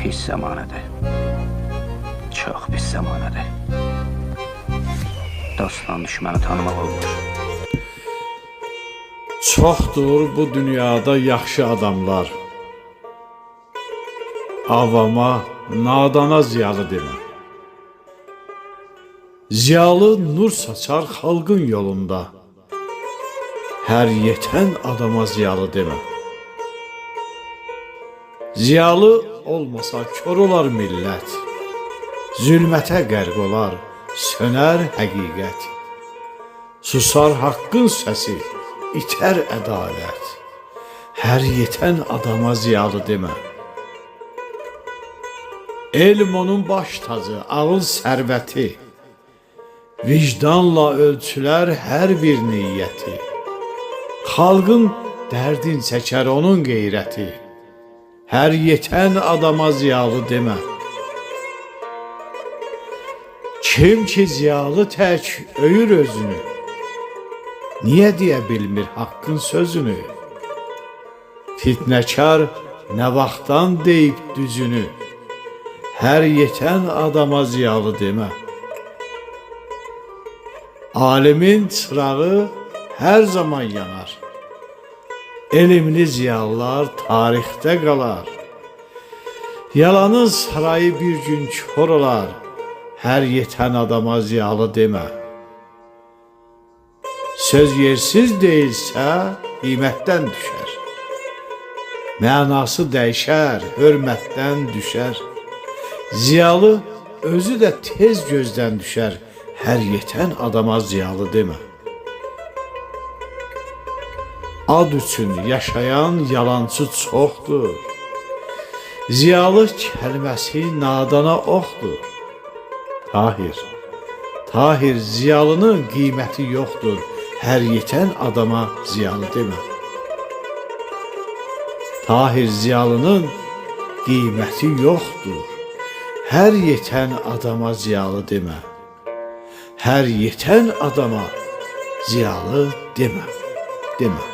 Pis zəmanədir. Çox pis zəmanədir. Dostla düşməni tanımaq olmur. Çoxdur bu dünyada yaxşı adamlar. Avama, nadana ziyalı demə. Ziyalı nur saçar xalqın yolunda. Hər yetən adama ziyalı demə. Ziyalı olmasa kör olar millət. Zülmətə qərq olar, sönər həqiqət. Susar haqqın səsi, itər ədalət. Hər yetən adama ziyalı demə. Elm onun baş tacı, ağıl sərvəti. Vicdanla ölçülər hər bir niyyəti. Xalqın dərdin çəkər onun qeyrəti. Hər yetən adama ziyalı demə. Kim ki ziyalı tək öyür özünü. Niyə deyə bilmir haqqın sözünü? Fitnəkar nə vaxtdan deyib düzünü? Hər yetən adama ziyalı demə. Alimin çırağı hər zaman yanar. Elmli ziyalılar tarixdə qalar. Yalanın sarayı bir gün kor olar. Hər yetən adama ziyalı demə. Söz yersiz deyilsə, qiymətdən düşər. Mənası dəyişər, hörmətdən düşər. Ziyalı özü də tez gözdən düşər. Hər yetən adama ziyalı demə. Ad üçün yaşayan yalancı çoxdur. Ziyalı kəlməsi nadana oxdur. Tahir, Tahir ziyalının qiyməti yoxdur. Hər yetən adama ziyalı demə. Tahir ziyalının qiyməti yoxdur. Hər yetən adama ziyalı demə. Hər yetən adama ziyalı demə. Demə.